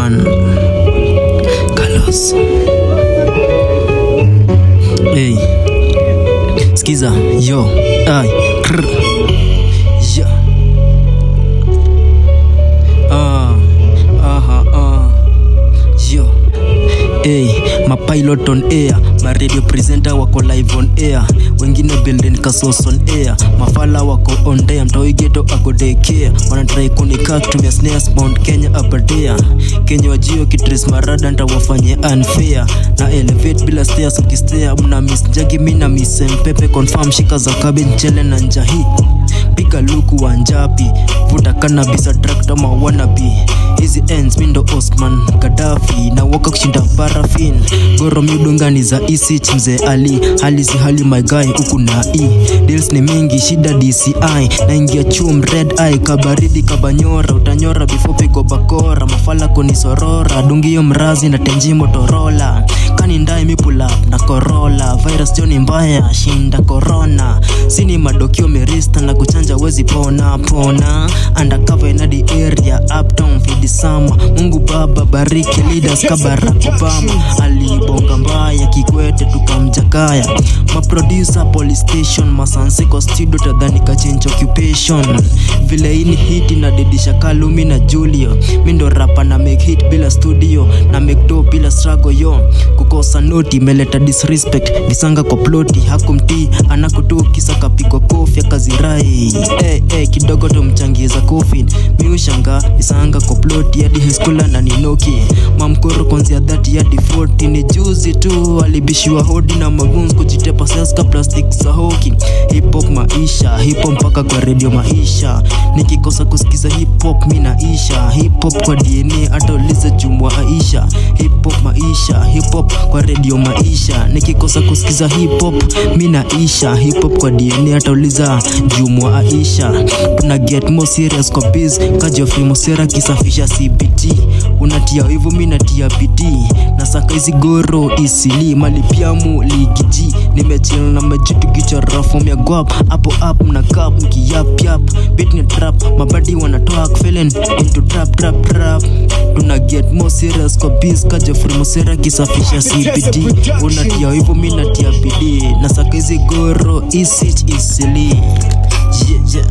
Wagwan Carlos. Hey. Skiza yo ay krr. Yeah. Ah aha ah yo. Hey, ma pilot on air, ma radio presenter wako live on air, wengine building kasos on air, mafala wako on there, mtoi ghetto ako daycare, wanatry kunika kutumia snares Mount Kenya Aberdare, Kenya wajio kitres marada ntawafanye unfair, na elevate bila stairs mkistea, mna miss jagi mina miss mpepe confirm shika za cabbage mchele na njahi, piga luku wanjapi, vuta cannabis attract ma wannabe. Hizi ends mindo Osman Gaddafi na waka kushinda paraffin. Goro miudungani za isich mzee Ali. Hali si hali my guy huku na E. Deals ni mingi shida DCI. Naingia chum red eye kabaridi kabanyora. Utanyora before pigo bakora. Mafala kunisorora. Dungio mrazi na tenji Motorola. Kani ndai mi pull up na Corolla. Virus joni mbaya shinda corona. Sini madokio merista na kuchanja wezi pona pona. Undercover in the area uptown for the summer. Mungu baba bariki leaders ka Barack Obama. Alibonga mbaya Kikwete tukamjakaya. Ma producer police station masanse kwa studio tadhani ka change occupation. Vile ini hit na didisha Kalumi na Julio. Mindo rapa na make hit bila studio na make dough bila struggle yo. Kukosa noti meleta disrespect visanga kwa ploti hakumtii anakutu kisa kapigwa kofi akazirai. Hey, hey, kidogo tumchangiza coffin miushanga visanga kwa ploti hadi high school na ninoki mamkoro kuanzia 30 hadi 40 ni juzi tu alibishiwa hodi na maguns kujitepa sales ka plastic za hoki. Hip hop maisha, hip hop mpaka kwa radio maisha. Nikikosa kusikiza hip hop mimi naisha. Hip hop kwa DNA hata ulize Jumwa Aisha. Hip hop maisha, hip hop kwa radio maisha. Nikikosa kusikiza hip hop mimi naisha. Hip hop kwa DNA hata uliza Jumwa Aisha. Tuna get more serious kwa biz ka Geoffrey Mosera kisafisha CBT. Unatia hivyo mimi natia bidii. Nasaka hizi goro isili malipiamu ligi G. Nimechill na majitu kichwa rafu ya guap. Hapo up na cup mkiyap yap. Beat ni trap mabadi wanatoa feeling into trap trap trap. Tuna get more serious kwa biz ka Geoffrey Mosera kisafisha CBT. Unatia hivyo mimi natia bidii. Nasaka hizi goro isich isili. Yeah yeah.